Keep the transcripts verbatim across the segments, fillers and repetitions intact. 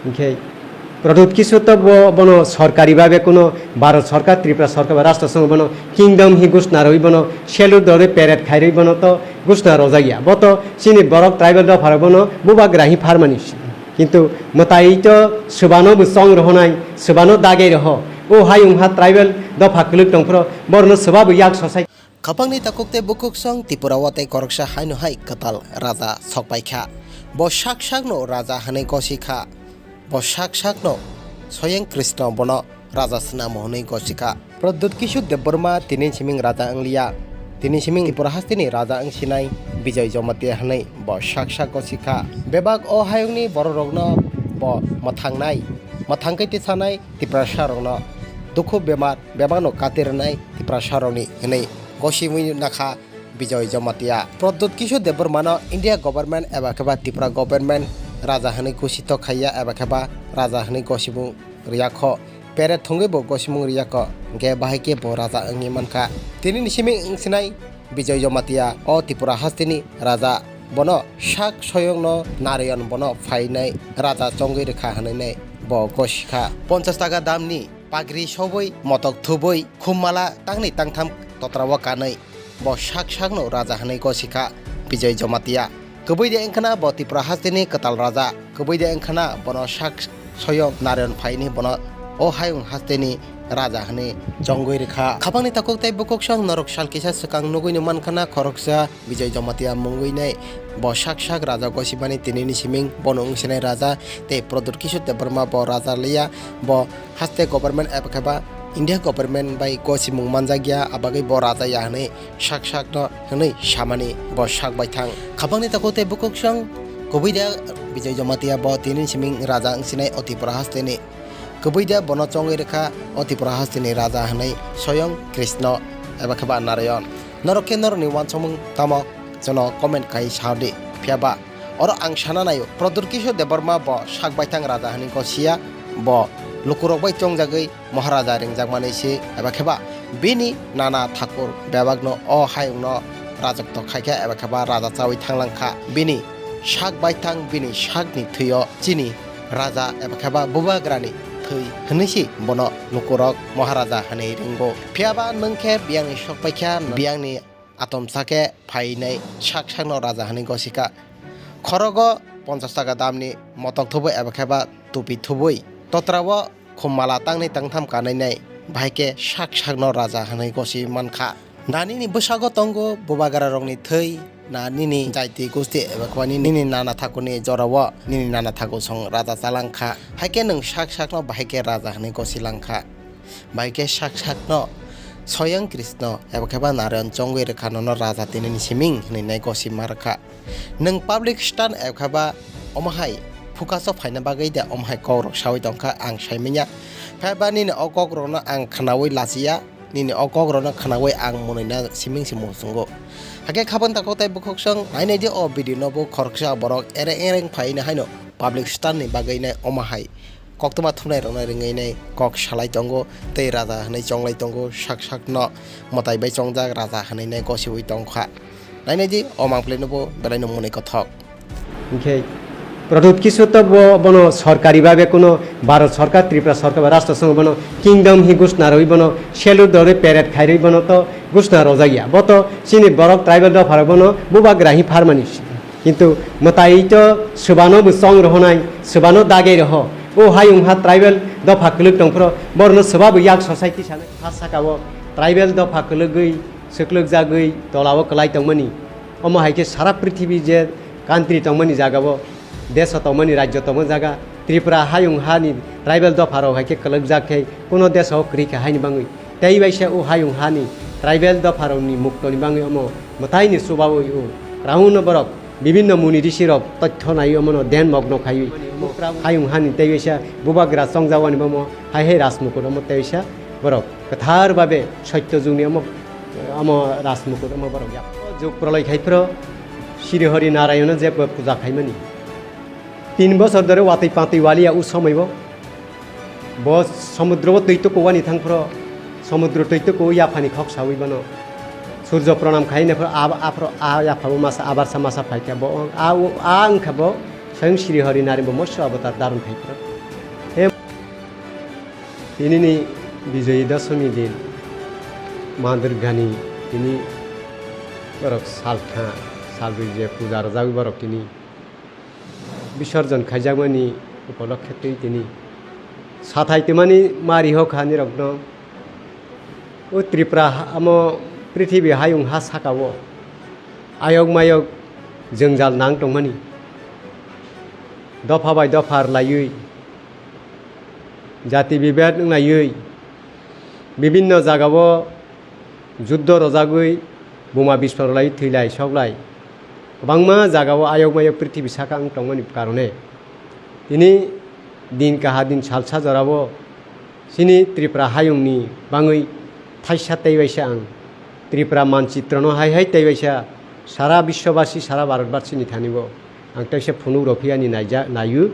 Hinkhe Pradyut Kishore to bo, bono sorkari babe kuno Bharat sorkar, Tripura sorkar ba rashtra songho bono kingdom hi ghosna rwi bono salute rwi parade khairwi bono to ghosna rojak ya. Bo to chini borok tribal dopha rok bono bubagra hi pharmani. Kintu mwtai to swbano bo chong rohonai, swbano dagai roho. O hayung ha tribal dopha kwlwk tongphro, borno swba bo yak sosai. Khapangni takhuk tei bukhuksong Tripura o tei khoroksa haino hai kwtal raja sokpai kha. Bo sak sakno raja hwnwi gosi kha. Bo sak sakno Soyang Krishna bono raja swnamo hwnwi gosi kha. Pradyut Kishore Debbarma tini siming raja wngliya. Tini siming Tripura hasteni raja wngsinai Bijoy Jamatia hwnwi bo sak sak gosi kha. Bebak o hayungni bororokno bo mwthangnai, mwthangkhe tisanai Tiprasarokno dukhu bemar bebakno kati rwnai Tiprasarokni hwnwi gosimwi nakha Bijoy Jamatia. Pradyut Kishore Debbarmano India government eba khe ba Tripura government raja hwnwi ghosito khaiya eba khe ba raja hwnwi gosimung rwya kho. Pere thwngwi bo gosimung rwya kho, hwnkhe bahai khe bo raja wngwi mankha. Tini ni simi wngsinai Bijoy Jamatia o Tripura hasteni raja. Bono sak soyongno Narayan bono phainai raja chongwi rwkha hwnwi bo gosikha. Ponchas taka damni pagri sobwi, motok thubwi, khummala tangni tangtham totra o kanwi bo sak sakno raja hwnwi gosikha Bijoy Jamatia. Kwbwi de wngkhana bo Tripura hasteni kwtal raja, kwbwi de wngkhana bono sak soyong Narayan phaini bono o hayung hasteni raja hwnwi chongwi rwkha. Khapangni takhuk tei bukhuksong norok sal kisa swkang nugwino mankhana khoroksa Bijoy Jamatia mungwi nai. Bo sak sak raja gosimani tini ni siming bono wngsinai raja tei Pradyut Kishore Debbarma bo raja liya, bo haste government eba khe ba India government bai gosimung manjakya, abagwi bo raja ya hwnwi sak sakno hwnwi samani bo sak baithang. Khapangni takhuk tei bukhuksong kwbwi da Bijoy Jamatia bo tini siming raja wngsinai o Tripura hasteni. Kwbwi da bono chongwi rwkha o Tripura hasteni raja hwnwi Soyong Krishna eba khe ba Narayan. Norok khe norokni uansukmung tamo chwngno comment khai sa di. Phiya ba oro ang sana naio, Pradyut Kishore Debbarma bo sak baithang raja hwnwi gosiya, bo lukurok bai chongjagwi Maharaja ringjakmani se eba khe ba bini nana thakur bebakno o hayungno rajotw khaikha eba khe ba raja chawi thanglangkha. Bini sak baithang, bini sakni thwio chini raja eba khe ba bubagrani thwi hwnwi se bono lukurok Maharaja hwnwi ringo. Phiya ba nwng khe biyangni sok paikha, biyangni atomsa khe phainai sak sakno raja hwnwi gosikha. Khorogo ponchas taka damni motok thubwi eba khe ba tupi thubwi, totrao khummala tangni tangtham kanainai, bahai khe sak sakno raja hwnwi gosi mankha. Na nini bwsago tongo bubagrarokni thwi, na nini jaiti gusti eba khe ba nini nana thakurni jorao nini nana thakur song raja chalangkha, hai khe nwng sak sakno bahai khe raja hwnwi gosi langkha. Bai khe sak sakno Soyang Krishna eba khe ba Narayan chongwi rwkha nono raja tini ni siming hwnwi nai gosi ma rwkha. Nwng public stand eba khe ba omo hai focus o phaina bagwi de omo hai kok rok sawi tongkha ang sai manya. Phiya ba nini o kok rokno ang khnaui lachiya, nini o kok rokno khnaui ang mwnwi na siming se muchungo. Hakhe khabang takhuk tei bukhuksong nai nai di o video no bo khoroksa borok ereng ereng phaina haino public stand ni bagwi nai omo hai koktwma thumnai rokno ringwi nai kok salai tongo tei raja hwnwi chonglai tongo, sak sakno mwtai bai chongjak raja hwnwi nai gosiwi tongkha. Nainai di, o mangpili no bo belai no mwnwi kothok. Hinkhe Pradyut Kishore to bo, bono sorkari babe kuno Bharat sorkar, Tripura sorkar ba rashtra songho bono kingdom hi ghosna rwi bono salute rwi parade khairwi bono to ghosna rojak ya. Bo to chini borok tribal dopha rok bono bubagra hi pharmani. Kintu mwtai to swbano bo chong rohonai, swbano dagai roho. O hayung ha tribal dopha kwlwk tongphro, borno swba bo yak society sanai. Ha saka o tribal dopha kwlwgwi, swklwk jagwi tola o kwlai tongmani. Omo hai khe sara prithibi je country tongmani jaga o, desh o tongmani, rajyo tongmani jaga, Tripura hayung hani tribal dopha rok hai khe kwlwk jak khe kuno desh o kwrwi kha haini bangwi. Tei waisa o hayung hani tribal dopha rokni muktoni bangwi omo mwtaini chubaui o Kwrauno borok bibinno muni risi rok toitho naiwi omono dhyan mogno khaiwi hayung hani tei waisa bubagra chongjawani bomo hai hai rajmukur omo tei waisa borok kwthar babe soitto jugni omo, omo rajmukur omo borok ya. Jug proloi khai phro Sri Hari Narayan je puja khaimani. Tin bosor dhore watwi patwi waliya u somoi bo. Bo somudro bo twi tukuwani thangphro, somudro twi tuku yaphani khok sawi bono. Surjo pranam khai naphro a, aphro a yaphabo masa abarsa masa phaikha bo, a, a wngkha bo swayam Sri Hari Nari bo motso avatar dharon khai phro. Tinini Bijoy Dashami din, Ma Durgani tini borok salthang, salbrwi je puja rwjagwi borok tini bisorjon khaijakmani upolokhe twi tini sathai twmani mari hokha nirokno. O Tripura ha-, amo prithibi hayung ha sakao ayok mayok jwngjal nang tongmani, dopha bai dopha rwlaiwi, jati bibed wnglaiwi, bibinno jagao juddo rwjagwi buma bispang rwlai thwilai soklai kwbangma jagao ayok mayok prithibi saka wng tongmani karone tini din kaha din salsa jorao chini Tripura hayungni bangwi thaisa teibaisa ang Tripura manchitrono hai hai teibaisa sara biswabasi, sara Bharatbasini thani bo ang teisa phunuk rw phiyani naija-, naio.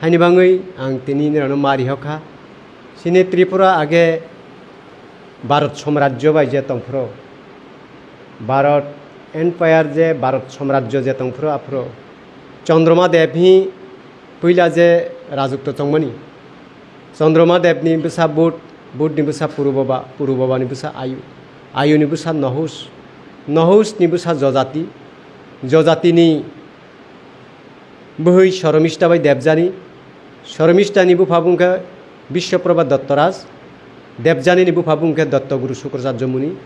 Haini bangwi ang tini nirano mari hokha. Chini Tripura age Bharat Samrajyo bai je tongphuru, Bharat Empire je Bharat Samrajyo je tongphuru aphuru Chandroma Dev hi puila je rajukto tongmani. Chandroma Devni bwsa Budh, Budhni bwsa Puru Baba, Puru Babani bwsa Ayu, Ayuni bwsa Nohus, Nohusni bwsa Jojati, Jojatini bwhwi Soromista bai Debjani, Soromistani bupha bungkhe Biswaprabha Dottoraj, Debjanini bupha bungkhe Dottoguru Sukracharya Muni,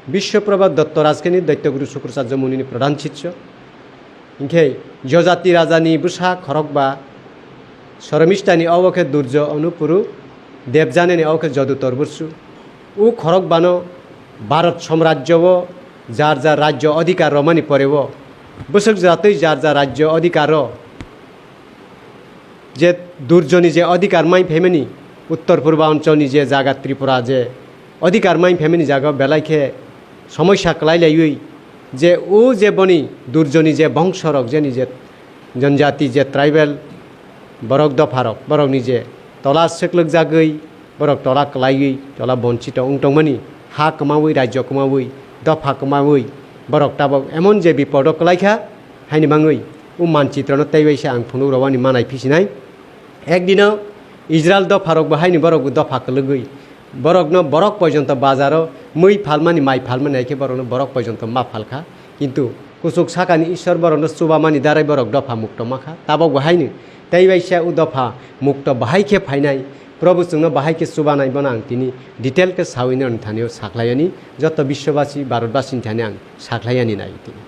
Biswaprabha Dottoraj kheni Dottoguru Sukracharya Munini pradhan sisyo. Hinkhe Jojati rajani bwsa khorokba Soromistani obo khe Durjo Onupuru, Debjanini obo khe Jodu Torbursu. O khorokbano Bharat Samrajyo o jar jar rajyo adhikar romani poreo bwswk jora twi jar jar rajyo adhikaro je Durjoni je adhikar mai phaimani, Uttor Purba Oncholni je jaga Tripura je adhikar mai phaimani jaga belai khe somosya kwlai laiwi je o je boni Durjoni je bongsorok jeni je janjati je tribal borok dopharok borokni je tola swklwkjagwi borok tola kwlaiwi tola bonchito wng tongmani, ha kwmawi, rajyo kwmawi, dopha kwmawi borok tabok emon je bipodo kwlaikha, haini bangwi o manchitrono teibaisa ang phunuk rwani manai phisinai. Ekdino Israel dopharokbo haini borokbo dopha kwlwgwi borokno borok poijonto bazaro mui phalmani, mai phalmani hai khe borokno borok poijonto ma phalkha. Kintu kuchuk sakani Ishwar borokno chubamani darai borok dopha mukto makha. Tabokbo haino teibaisa o dopha mukto bahai khe phainai, Probhu chwngno bahai khe chubanai bono ang tini detail khe sawi nini thanio sakhlaiani, joto Biswabasi Bharatbasini thani ang sakhlaiani nai tini.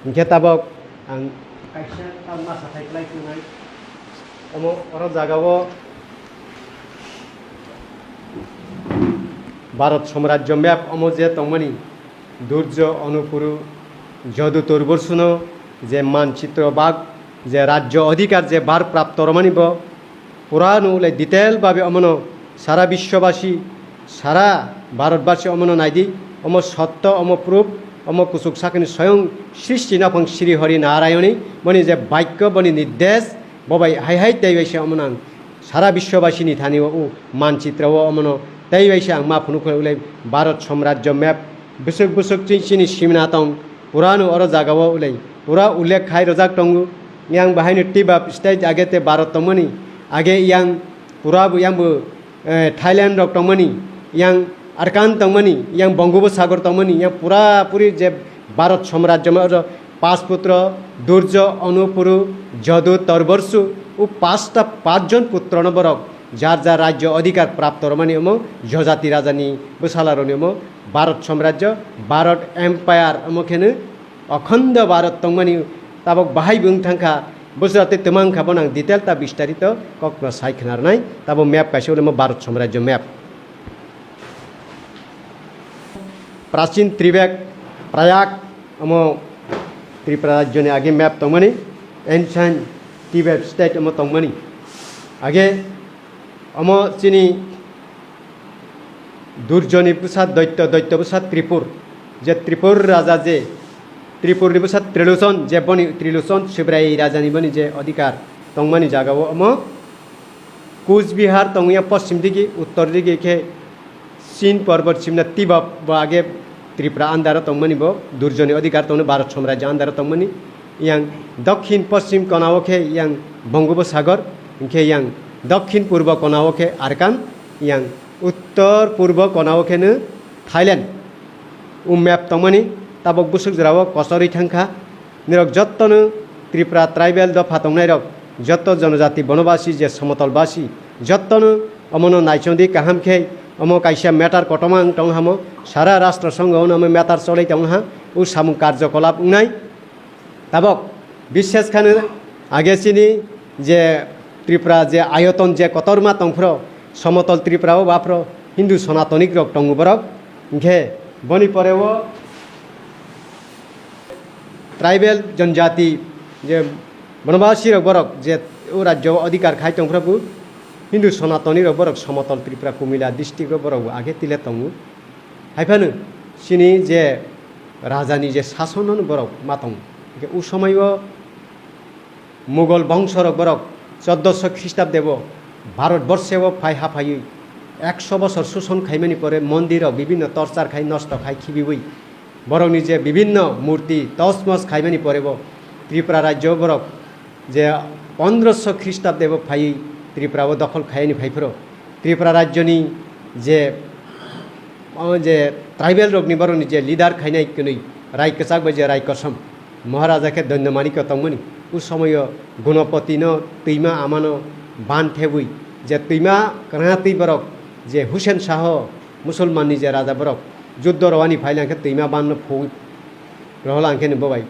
Hinkhe tabok ang kaisa ta masa thai khlai tongnai. Omo oro jagao Bharat Samrajyo map omo je tongmani, Durjo Onupuru Jodu Torborsuno je manchitro bag je rajyo adhikar je bar prapto romani bo purano ulai detail babe omono sara biswabasi, sara Bharatbasi omono naidi, omo sotto, omo proof, omo kuchuk sakni soyong Srishti Naphang Sri Hari Narayoni, boni je bakyo, boni nirdesh, bo bai hai hai tei bai se omono ang sara biswabasini thani o o manchitra o omono tei bai se ang ma phunuk khe ulai Bharat Samrajyo map bwswk bwswk chini chini simna tong, purano oro jaga o ulai pura ullekh khai rwjak tongo. Yang bahaino tibap state age te Bharat tongmani, age yang pura bo yang bo eh, Thailand rok tongmani, yang Arkan tongmani, yang Bongobo Sagor tongmani, yang pura puri je Bharat Samrajyo ma oro pas putro, Durjo, Onupuru, Jodu, Torborsu, o pasta pachjon putrono borok jar jar rajyo adhikar prapto romani omo Jojati rajani bwsala roni omo Bharat Samrajyo, Bharat Empire omo kheno Okhondo Bharat tongmani tabok bahai bo wng thangkha, bwswra tei twma wngkha bono ang detail ta bistarito kokno sai khna rwnai. Tabok map kaisa ulimo Bharat Samrajyo map. Prachin Tribek Prayak omo Tripura rajyoni age map tongmani, ancient Tibet state omo tongmani. Age omo chini Durjoni bwsa Doitto, Doitto bwsa Tripur, je Tripur raja je Tripurni bwsa Trilochon, je boni Trilochon Sibrai rajani boni je adhikar tongmani jagao omo Kuch Bihar tongya poschim digi, uttor digi khe Chin porbot simna tibap bo age Tripura andaro tongmani bo Durjoni adhikar tongno Bharat Samrajyo andaro tongmani. Yang dokhin poschim konao khe yang Bongobo Sagor, hinkhe yang dokhin purbo konao khe Arkan, Yang uttor purbo konao kheno Thailand. O map tongmani tabok bwswk jorao kochorwi thangkha. Nirok jottono Tripura tribal dopha tongnairok, jotto jonojati bonobasi je somotol basi, jottono omono naichongdi kaham khe, omo kaisa matter kotorma wng tong hamo, sara rastro songho omo matter cholai tong ha, o samung karjokolap wngnai. Tabok, bishes khano age chini je Tripura je ayoton je kotorma tongphro, somotol Tripura o baphro Hindu Sanatanik rok tongo borok. Hinkhe boni pore o tribal jonjati je bonobasi rok borok je o rajyo o adhikar khai tongphro bo Hindu Sanatanik rok borok somotol Tripura Kumila district o borok bo age tile tongo. Haiphano chini je rajani je sasono borok ma tongo. Hinkhe o somoio Mughal bongsorok borok choddoso Khristabdebo Bharat borseo phai haphaiwi ekso bosor suson khaimani pore mondirok bibinno torchar khai nosto khai khibiwi borokni je bibinno murti tosmos khaimani porebo Tripura rajyo borok je pondroso Khristabdebo phaiwi Tripurao dokhol khaiyani phaiphuru Tripura rajyoni je, o je tribal rokni borokni je leader khainai kwnwi rai kwchak bai je rai kosom Maharaja khe Dondamanikyo tongmani. O somoio Gunopotino twima amano ban thebwi je twima kwnatwi borok je Hussein Shaho Musulmanni je raja borok juddo rwani phailangkhe twima banno phugwi rohol angkheno bobai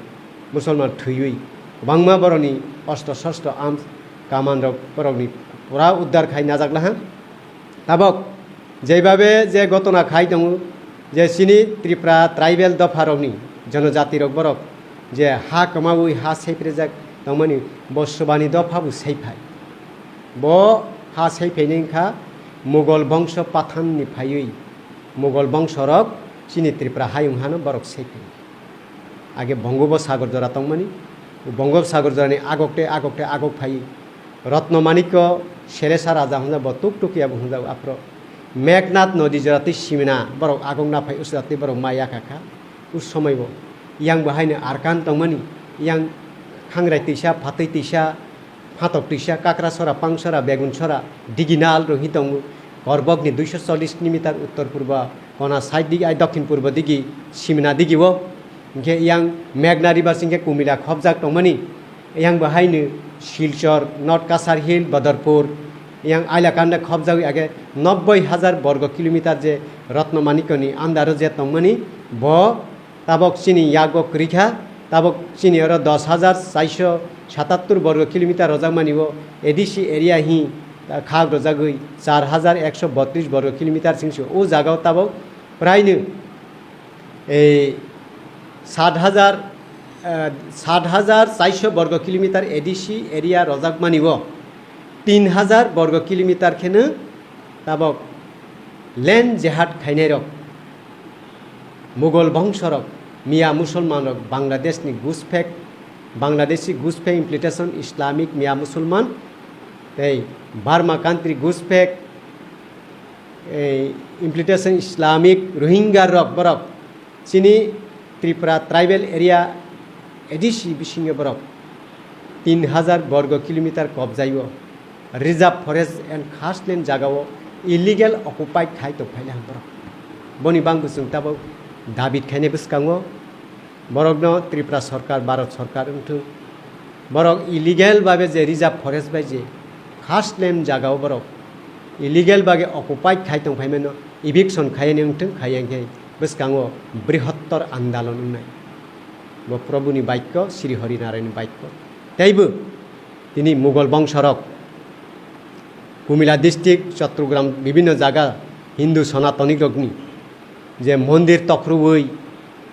Musulman thwiwi kwbangma borokni osto sosto arms kaman rok borokni pura uddar khai najak laha. Tabok jeibabe je gotona khai tongo je chini Tripura tribal dopha rokni jonojati rok borok je ha kwmawi ha seiprejak tongmani bo Subani dopha bo seiphai. Bo ha seiphai wngkha Mughal bongso Pathan ni phaiwi Mughal bongso rok chini Tripura hayung hano borok seiphai. Age Bongobo Sagor jora tongmani, o Bongobo Sagor jorani agok tei agok tei agok phai Ratna Manikyo Selesa raja hwnjak bo tuk tukiya bo hwnjak aphro Meghnad nodi jora tei simina borok agok na phai usra tei borok ma yakha kha. O somoi bo yang bo haino Arkan tongmani, yang khangrai tisa, phatwi tisa, phatok tisa, kakra sora, pang sora, begun sora, digi nal rwhi tongo. Korbokni duiso chollish kilometer uttor purbo kona side digi, ai dokhin purbo digi, simina digi o. Hinkhe yang Meghna Rivers hinkhe Kumila khobjak tongmani. Yang bo haino Silchar, North Kasar Hill, Badarpur, yang Ailakanda khobjagwi age nobboi hajar borgo kilometer je Ratna Manikyoni andaro je tongmani, bo tabok chini yago kwrwi kha, tabok chini oro dos hajar chaiso satattur borgo kilometer rwjakmani o A D C area hi khak rwjagwi char hajar ekso botris borgo kilometer chwngse o jagao tabok praino ei sat hajar, eh, sat hajar chaiso borgo kilometer A D C area rwjakmani o tin hajar borgo kilometer kheno tabok land jihad khainairok, Mughal bongsorok, Miya Musulmanrok, Bangladeshni Guspek, Bangladeshi Guspek Implementation Islamic Miya Musulman, tei Burma country Guspek, eh, Implementation Islamic Rohingya rok borok chini Tripura tribal area A D C bisingo borok tin hajar borgo kilometer kobjaio reserve forest and khaslen jagao illegal occupied khai tongphailai borok. Boni bangbo chwng tabok dabi khainai bwskango borokno Tripura sorkar, Bharat sorkar wngthung. Borok illegal babe je reserve forest bai je khaslen jagao borok illegal bage occupied khai tongphaimano eviction khaiyani wngthung, khaiya khe bwskango brihottor andolon wngnai. Bo Probuni baikko, Sri Hari Narayanni baikko. Teibo tini Mughal bongsorok Kumila district, Chattogram, bibinno jaga Hindu Sanatanik rokni je mondir tokhruwi,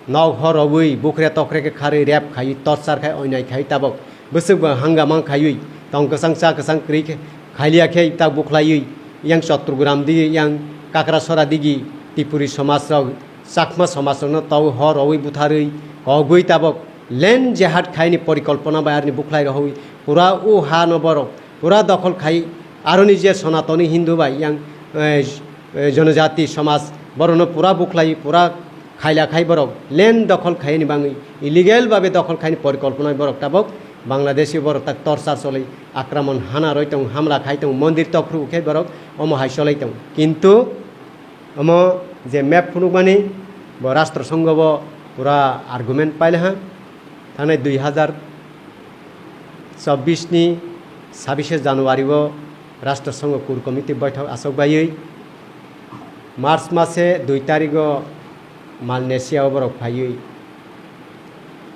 nok horowi, bukre tokre khe kharwi, rep khaiwi, torchar khai, oinai khai tabok bwswk bo hangama khaiwi, tong kwchang cha kwchang kwrwi khe khailia khe tak bukhlaiwi, yang Chattogram digi, yang Kakrasora digi, Tripuri somaj rok, Chakma somaj rokno tau horowi butharwi, kogwi tabok land jihad khaini porikolpona bai aroni bukhlai rohwi, pura o ha no borok pura dokhol khai, aroni je Sanatoni Hindu bai yang, eh, eh, jonojati somaj, borokno pura bukhlai, pura khaila khai borok land dokhol khaini bangwi, illegal babe dokhol khaini porikolpona borok tabok Bangladeshi borok tak torchar choloi, akramon hana roi tong, hamla khai tong, mondir tokphru khe borok omo hai choloi tong. Kintu omo je map phunukmani bo Rashtra Sangha bo pura argument paile ha. Thangnai dui hazar chobbish ni sabishe January o Rashtra Sangha Core Committee boithok asok baiwi March mase dui tarigo Malaysia o borok phaiwi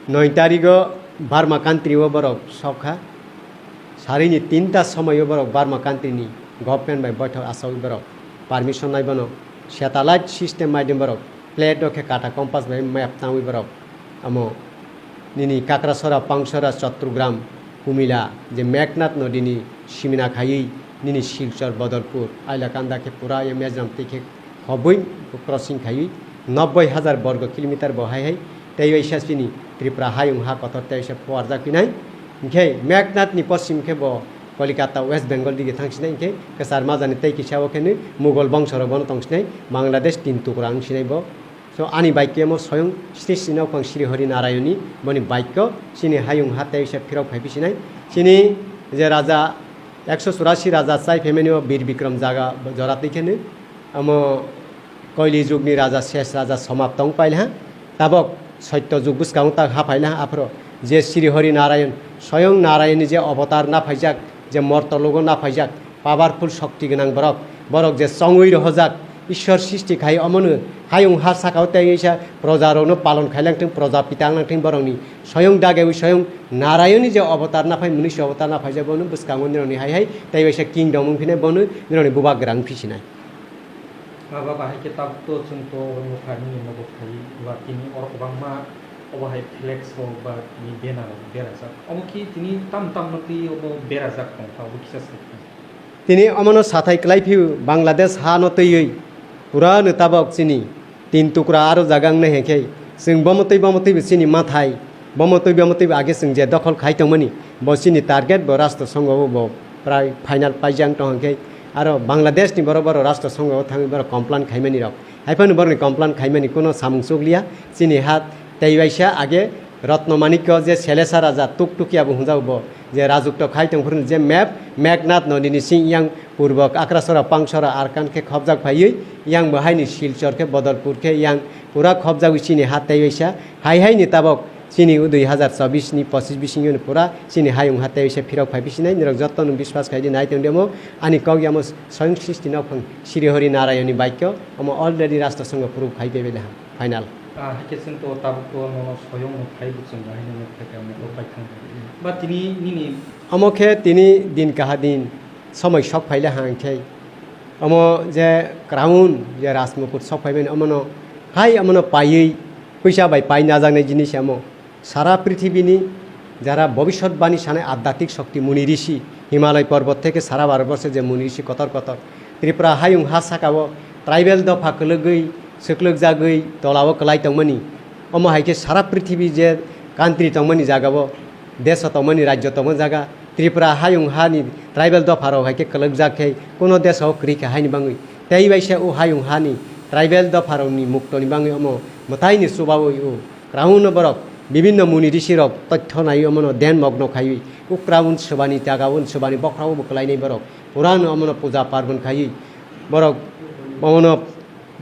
noi tarigo Burma country o borok sokha. Sarini tinta somoio borok Burma country ni government bai boithok asok borok permission nai bono satellite system maidem borok plate o khe kata compass bai map tangwi borok amo nini Kakrasora, Pangsora, Chattogram, Kumila je Meghnath nodi ni simina khaiwi nini Silchar, Bodolpur, Ailakanda khe pura ye Mejram twi khe hobwi crossing khaiwi nobboi hazar borgo kilometer bo hai hai tei waisa chini Tripura hayung ha kotor tei waisa phuarjak phinai. Hinkhe Meghnath ni poschim khe bo Kolikata, West Bengal dige thang sinai, hinkhe kwchar majani tei kisa o khe ni Mughal bongso rok bono tong sinai, Bangladesh tin tukra wng sinai bo. So ani baikya mo soyong Sri Sri Nokphang Sri Hari Narayani boni baikya chini hayung ha tei waisa phirok phai phi sinai. Chini je raja ekso churasi raja chai phaimani o Bir Bikram jaga jora twi khe ni. Omo koili jugni raja ses raja somap tong pailha, tabok soitto jug bwskango ta haphailha. Aphro je Sri Hari Narayan, soyong Narayanni je avatar naphaijak, je mortologo naphaijak, powerful shokti gwnang borok, borok je chongwi rohojak, Ishwar srishti khai omono hayung ha sakao tei waisa projarokno palon khailangthwng, proja pita wngnangthwng borokni soyong dagewi soyong Narayanni je avatar naphai, munisi avatar naphaijak, bono bwskango nirokni hai hai tei waisa kingdom wngphinai bono nirokni bubagra wngphi sinai. Aba bahai khe tabuk to chwng to oro nukha nini nogo phai ba tini oro kwbangma obo hai flex rok ba tini banner rok berajak. Omo khe tini tam tam no twi obo berajak tong kha obo kisa sai kha. Tini omono sathai kwlai phio Bangladesh ha no twiwi pura no tabok chini tin tukra aro jaga wngnai hai khe chwng bomo twi bomo twi bo chini mathai Bomo twi bomo twi age chwng je dokhol khai tongmani, bo chini target bo Rashtra Sangha o bo prai final paijak tong hwnkhe, aro Bangladesh ni borok borok Rashtra Sangha o thangwi borok complain khaimani rok. Haiphano borokni complain khaimani kuno samung chukliya, chini ha tei waisa age Ratna Manikya je Selesa Raja Tuktukia bo hwnjago bo je rajukto khai tong phuru je map Meghnath nodi ni sing yang purbo Kakrasora Pangsora Arkan khe khobjak phaiwi yang bo haini Silchor khe Bodolpur khe yang pura khobjagwi chini ha tei waisa Hai hai ni tabok chini o dui hazar chobbish ni pochis bisingo ni pura chini hayung ha tei se phirok phai bisinai, nirok joto no biswas khai di nai tong di omo ani kok yamo soyong srishti nokphang Sri Hari Narayan ni bakyo omo already Rashtra Sangha proof khai bebele ha final. Ah, hai khe chwng to tabuk to nono soyong no phai bo chwng bahai no nuk phai kha, nuk phai thang. Ba tini nini Omo khe tini din kaha din somoi sok phaile ha hwnkhe omo je crown je rajmukut sok phaimani omono hai omono paiwi Puisa bai pai najaknai jinis amo. Sara prithibini jara bobiswtbani sanai adhyatmik shokti muni rishi, Himalay porbot theke sara Bharatborsho je muni rishi kotor kotor, Tripura hayung ha sakao tribal dopha kwlwgwi swklwkjagwi tolao kwlai tongmani. Omo hai khe sara prithibi je country tongmani jagao, desh tongmani, rajyo tongmani jaga, Tripura hayung hani tribal dopharok hai khe kwlwkjak khe kuno desh o kwrwi kha haini bangwi. Tei bai se o hayung hani tribal dopharokni muktoni bangwi omo mwtaini chubaui o Crown no borok bibinno muni rishi rok toitho naiwi omono dhyan mogno khaiwi o crown swbani jaga o swbani bokhorok bo kwlainai borok purano omono puja parbon khaiwi borok omono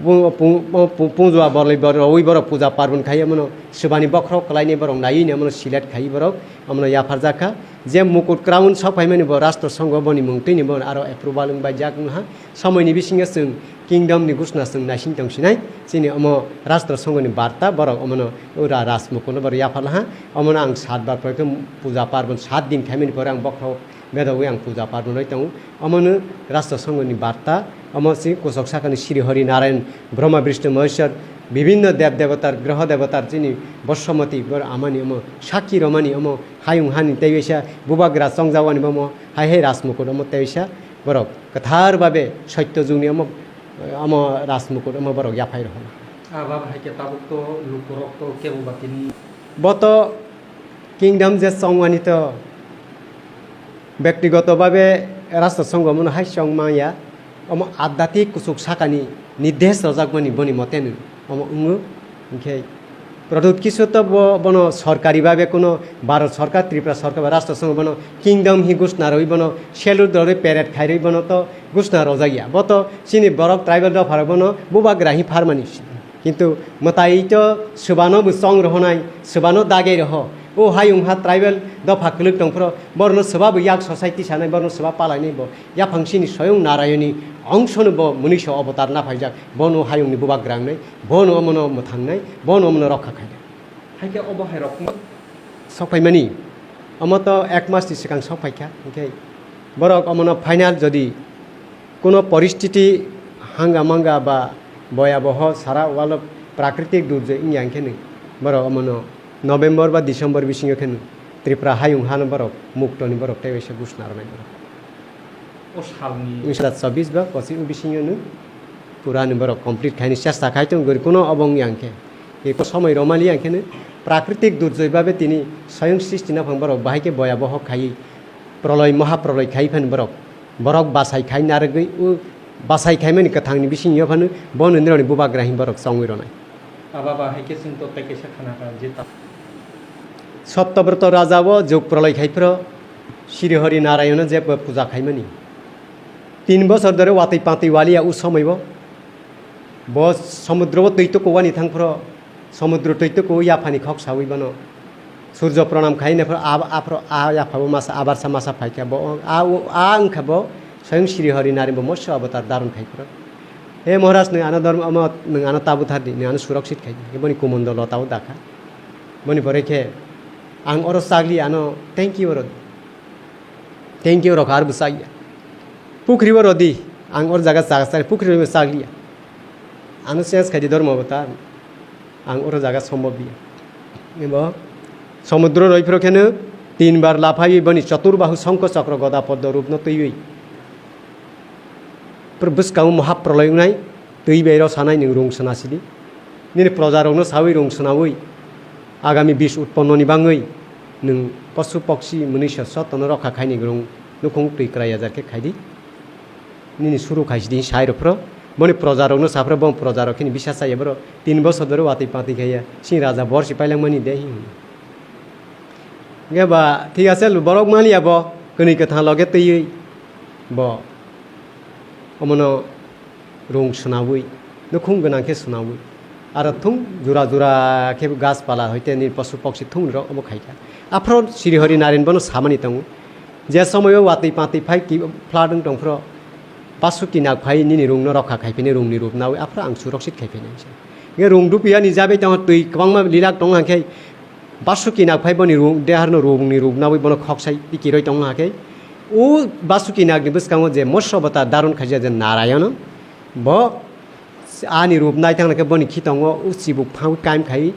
pu-, pu-, pu-, pu-, punjua borloi borwi borok puja parbon khaiwi omono swbani bokhorok kwlainai borok naiwi omono select khaiwi borok omono yapharjak kha. Je mukut crown sok phaimani bo Rashtra Sangha boni mung twini bo aro approval wngbaijak wngha. Somoini bisingo chwng kingdom ni gusna chwng naising tong sinai, chini omo Rashtra Sangha ni barta borok omono ura rajmukul no borok yapharlaha, omono ang sat bar pore khe puja parbon sat din khaimani pore ang bokhorok bedowi ang puja parbon roi tongo, omono Rashtra Sangha ni barta, omo si kusok sakani Sri Hari Narayan, Brahma, Vishnu, Maheshwar, bibinno deb debatar, groho debatar chini Bosomoti bor amani omo sakki romani omo hayung hani tei waisa bubagra chongjawani bomo hai hai rajmukul omo tei waisa borok kwthar babe soitto jugni omo, omo rajmukut omo borok yaphai rw hwnna. Ah, baba, hai khe tabuk to lukurok to kebo ba tini. Bo to kingdom je chongmani to bektigoto babe Rashtra Sangha mano hai chong manya, omo adhyatmik kuchuk sakani nirdesh rwjakmani boni mote no omo wngo, hinkhe Pradyut Kishore to bo-, bono sorkari babe kuno Bharat sorkar, Tripura sorkar ba rashtra songho bono kingdom hi gushna rwi bono salute rwi parade khairwi bono to gushna rojak ya. Bo to chini borok tribal dopha rok bono bubagra hi pharmani. Kintu mwtai to swbano bo chong rohonai, swbano dagai roho. O hayung ha tribal dopha kwlwk tongphro, borno swba bo yak society sanai, borno swba palainai bo. Yaphang chini soyong Narayoni ongsono bo mwnwiso avatar naphaijak, bono hayungni bubagra wngnai, bono omono mwthangnai, bono omono rokha khainai. Haikhe obo hai rok sokphaimani, omo to ek mas ni swkang sokphaikha, hinkhe borok omono final jodi kuno poristiti hanga manga ba boyaboho sara walo prakritik durjoi wngya hinkhe borok omono November ba December bisingo kheno Tripura hayung hano borok muktoni borok tei waisa gushna rwnai borok. O salni. Unisho chobbish ba pochish o bisingo no pura ni borok complete khaini chesta khai tong gori kuno obo wngya hinkhe. Eko somoi romali hinkhe no prakritik durjoi babe tini soyong srishti naphang borok bahai khe boyaboho khai proloi, mohaproloi khai phani borok. Borok bachai khai narwgwi o bachai khaimani kwthangni bisingyo phano bono nironi bubagra hin borok chongwi ronai. Aba ba hai khe chwng to tei kaisa khana kha je ta- Satyabroto raja o jog proloi khai phro Sri Hari Narayano je puja khaimani. Tin bosor dhore watwi patwi waliya o somoi bo. Bo somudro o twi tukuwani thang phro, somudro twi tuku yaphani khok sawi bono. Surjo pranam khai ne phro, a, a phro, a yaphabo masa, abarsa masa phaikha bo, a, o, a wngkha bo, swayang Sri Hari Nari bo motso avatar dharon khai phro. He Maharaj, nwng ano dharma, omo nwng ano tabu thar di, nwng ano surakshit khai di. Boni kumondolo tau dakha. Boni pore khe, ang oro chagli ano thank you oro. Thank you rok ar bwsakya. Pukhri bo rodi, ang or jaga chak chak, pukhri bo chakliya. Ano change khai di dharma avatar. Ang oro jaga sombhob ya. Ebo somudro roi phro kheno tin bar laphai boni chatur bahu songko chakra goda poddo rupno twiwi. Pr-, bwskango mohaproloi wngnai. Twi bai rw sanai nwng rung sna sidi. Nini proja rokno sawi rung snawi agami bish utponnoni bangwi nwng posu poksi mwnwi sa sotono rokha khaini rung nukhung twi kwrai ajar khe khaidi. Nini suru khaisidi sai rw phro. Boni proja rokno sa phro, bo proja rok khini bisa chaya boro tin bosor dhore watwi patwi khaya sini raja borsi pailangmani de hi hwnwi. Hwnkhe ba thik ase borok maliya bo kwnwi kwthang loge twiwi bo omono rung swnamwi, nukhung gwnang khe swnamwi. Aro thung jura jura khe gas pala hoite ni posu poksi thung rok omo khaikha. Aphro Sri Hari Naren bono samani tongo. Je somoio watwi patwi phai ki flood wng tongphro, Basuki nak phai nini rung no rokha khai phini rung ni rup nawi aphro ang suroksit khai phini. Nge rung dupiya ni jabe tongo twi kwbangma lilak tongo hwnkhe Basuki nak phai boni rung, deharno rungni ruk nawi bono khoksai pikiroi tongma khe. O Basuki nakni bwskango je motso bata daron khaijak je Narayano, bo ani rup naithang khe boni khitongo o chibuk phang kaim khai.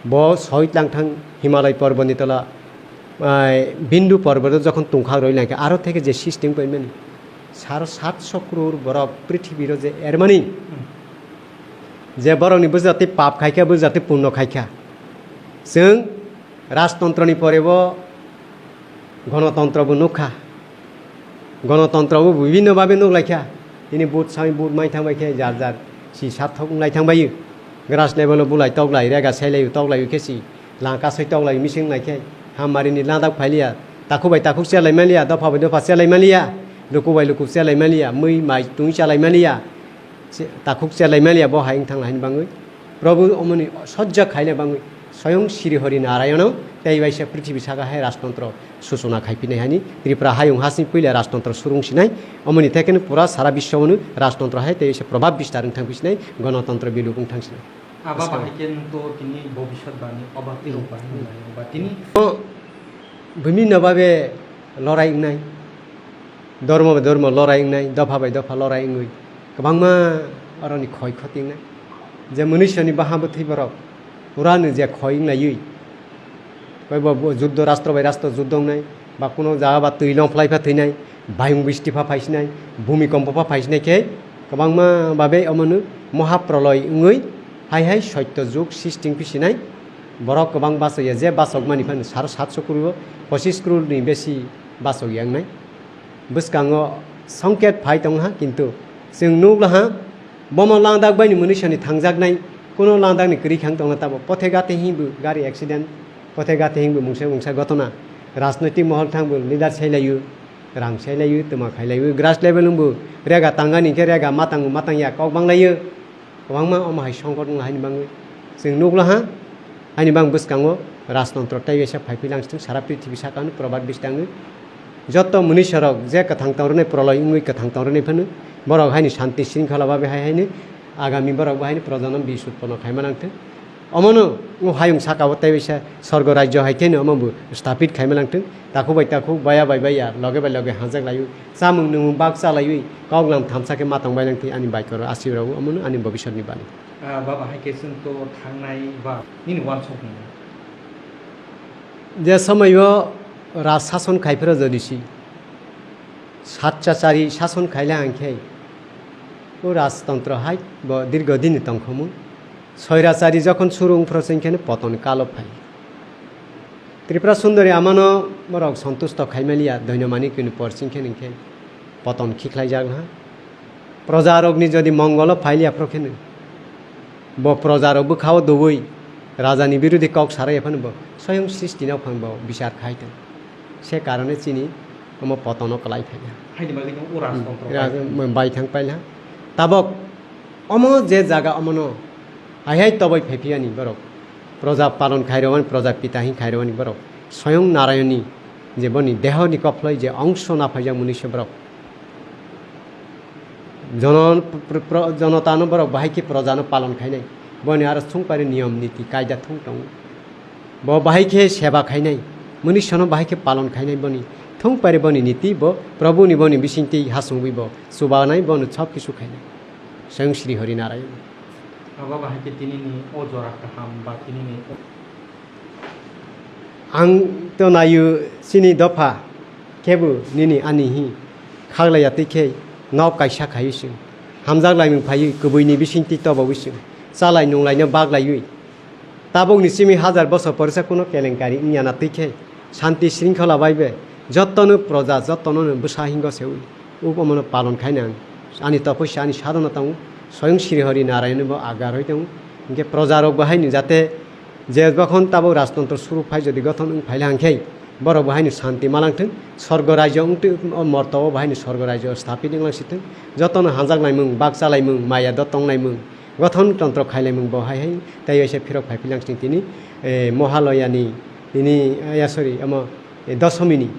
Bo soi tlang thang Himalay porbotni tola, ai, Bindu porbot jokhon tungkhak roi lai khe aro theke je system paimani. Saro satso krur borok prithibiro je ermani. Je borokni bwjati pap khaikha, bwjati punno khaikha. Chwng rajtontroni pore bo gonotontro bo nukha. Gonotontro bo bibhinno babe nuklaikha. Tini vote sai vote mai thangbai khe jar jar si sathok wnglai thangbaio. Grass level o bulai toklai, rega sailai toklai khe si. Langka sai toklai mising lai khe, hamari ni ladak phailiya, takhuk bai takhuk chelai maliya, dopha bai dopha chelai maliya, luku bai luku chelai maliya, mui mai tui chalai maliya, se-, takhuk chelai maliya, bo hai wng thang hai ni bangwi. Prabhu omoni sojja khaina bangwi, soyong Sri Hari Narayano tei waisa prithibi saka hai rajtontro suchuna khai pinai hani Tripura hayung hasni puila rajtontro surung sinai, omoni thekeno pura sara biswano rajtontro hai tei waisa probab bistar wng thang bisinai, gonotontro biluk wng thang sinai. Aba bahai khe nwng to tini bobiswt bani oba tei rok bahai nai oba tini. Bwmino babe lorai wngnai, dormo bai dormo lorai wngnai, dopha bai dopha lorai wngwi kwbangma oroni khoi khoti wngnai. Je mwnwisoni baha bwthwi borok purano je khoi wnglaiwi, koi bo juddo rastro bai rastro juddo wngnai, ba kuno jaga ba twi long phlai pha thwinai, bayung bisti pha phaisinai, bhumikompo pha phaisinai khe kwbangma babe omono mohaproloi wngwi hai hai soitto jug sisting pisinai borok kwbang bachaya, je bachokmani phano saro satso kruro pochis krurni besi bachokya wngnai. Bwskango songket phai tongha, kintu chwng nukla ha, bomo langdak baini mwnwisani thangjaknai Kuno landang ni kwrwi khang tongna tabo. Pothe gate himbu gari accident, pothe gate himbu mungsa mungsa gotona. Rajnoitik mohol thangbu leader sailayu, rang sailayu, tuma khailayu. Grass level wngbu rega tangani khe rega matangu matangya kok banglayu. Kwbangma omo hai songkot wngla haini bagwi. Chwng nukla ha, haini bang bwskango rajtontro tei waisa phaiphilangstwng sara prithibi sakano probad bistangwi. Joto mwnwisorok je kwthang tong rwnai proloi wngwi kwthang tong rwnai phano borok haini shanti shringkhola babe hai haini agami borok bo haini projano bis utponno khaima nangthwng. Omono o hayung sakao tei waisa sorgo rajyo hai kheno omo bo sthapit khaima nangthwng. Takhuk bai takhuk, baya bai baya, loge bai loge hajak laio, chamung nwngmung bak chalaiwi koklam thamsa khe ma tong bai nangthwng ani baikoro asirok omono ani bobisotni bani. Ah, baba, hai khe chwng to thangnai ba nini uansukmung. Je somoio raj sason khai phiro jodi si, satchachari sason khaila hwnkhe o rajtontro hai bo dirgo dini tongkhomu. Soirachari jokhon suru wngphro chwngkheno poton kalo phai. Tripura Sundori amano borok sontusto khaimaliya, doino manikni por chwngkhe hwnkhe poton khiklaijak ha. Projarokni jodi mongolo phailiya phro kheno, bo projarok bwkhao dubui rajani birodhi kok sarai phano bo soyong srishti no phang bo bichar khai tong. Se karone chini omo potono kwlai phaiya. Haini bagwi no o rajtontro Raja bai. Bai thang paila. Tabok omo je jaga omono hai hai toboi phaiphiyani borok. Proja palon khairokmani, proja pita hin khairokmani borok. Soyong Narayonni je boni dehoni kophloi je ongso naphaijak mwnwi se borok. Jono-, pr-, pr-, jonotano borok bahai khe projano palon khainai. Boni aro thung pari niyom niti kaida thung tongo. Bo bahai khe seba khainai. Mwnwi sono bahai khe palon khainai boni. Thung pari boni niti bo Probuni boni bisingtwi hasungwi bo chubanai bono sob kisu khainai. Swng Sri Hari Narayan. Abo bahai khe tinini o jora kaham ba tinini o Ang to naio chini dopha, khebu nini ani hi khaglaiya twi khe nok kaisa khaiwi chwng hamjak laimung phaiwi kwbwini bisingtwi tobawi chwng chalai nunglaino baglaiwi. Tabukni simi hajar bosor porisa kuno kelenkari wngya na twi khe shanti shringkhola bai be jottono proja jottono bwsa hingo sewi. Uk omono palon khaina ang ani topoi se ani sadhana tongo, soyong Sri Hari Narayan bo agar hoi tongo. Hinkhe projarok bo haino jate je jokhon tabuk rajtontro suru phai jodi gothon wng phaila hinkhe borok bo haino shanti malangthwng, sorgo rajyo wngtwi o morto o bo haino sorgo rajyo sthapit wnglangsithwng, jotono hanjak naimung, bak chalaimung, maya do tongnaimung, gothon tontro khailaimung bo hai hai tei waisa phirok phai philangsithwng tini, eh, Mohaloyani tini, eh, ya, sorry, omo, eh, Dosomini,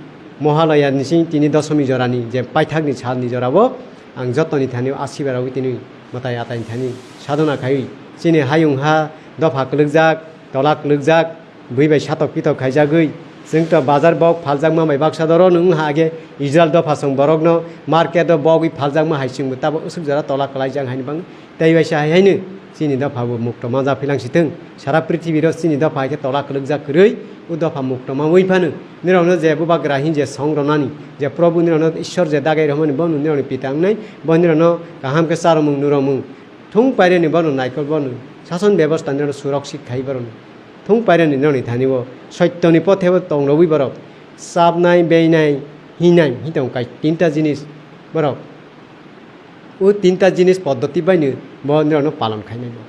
Mohaloyani sing tini Dosomi jorani je paithakni salni jorao ang jotoni thani o asiba rogwi tini mwtai atai thani sadhana khaiwi chini hayung ha dopha kwlwkjak, tola kwlwkjak, bui bai satok pitok khaijagwi chwng to bazar bok phaljakma bai baksa doro nwng ha age Israel dopha song borokno market o bogwi phaljakma hai chwngbo tabuk aswk jora tola kwlaijak haini bang. Tei waisa hai haino chini dopha bo mukto manja philang sithwng. Sara prithibiro chini dopha hai khe tola kwlwkjak kwrwi, o dopha mukto ma wi phano nirokno je bubagra hin je song ronani, je Probhu nirokno Ishwar je dagai romani, bono nirokni pita wngnai, bo nirokno kaham khe charomung nuromung thung pairani, bono naikol bono sason bebosta nirokno suroksik khai borokno thung pairani nirokni thani o soittoni pothe bo tong rogwi borok chapnai, beinai, hinai, hitong kai tinta jinis borok. O tinta jinis poddoti baino bo nirokno palon khainai bo.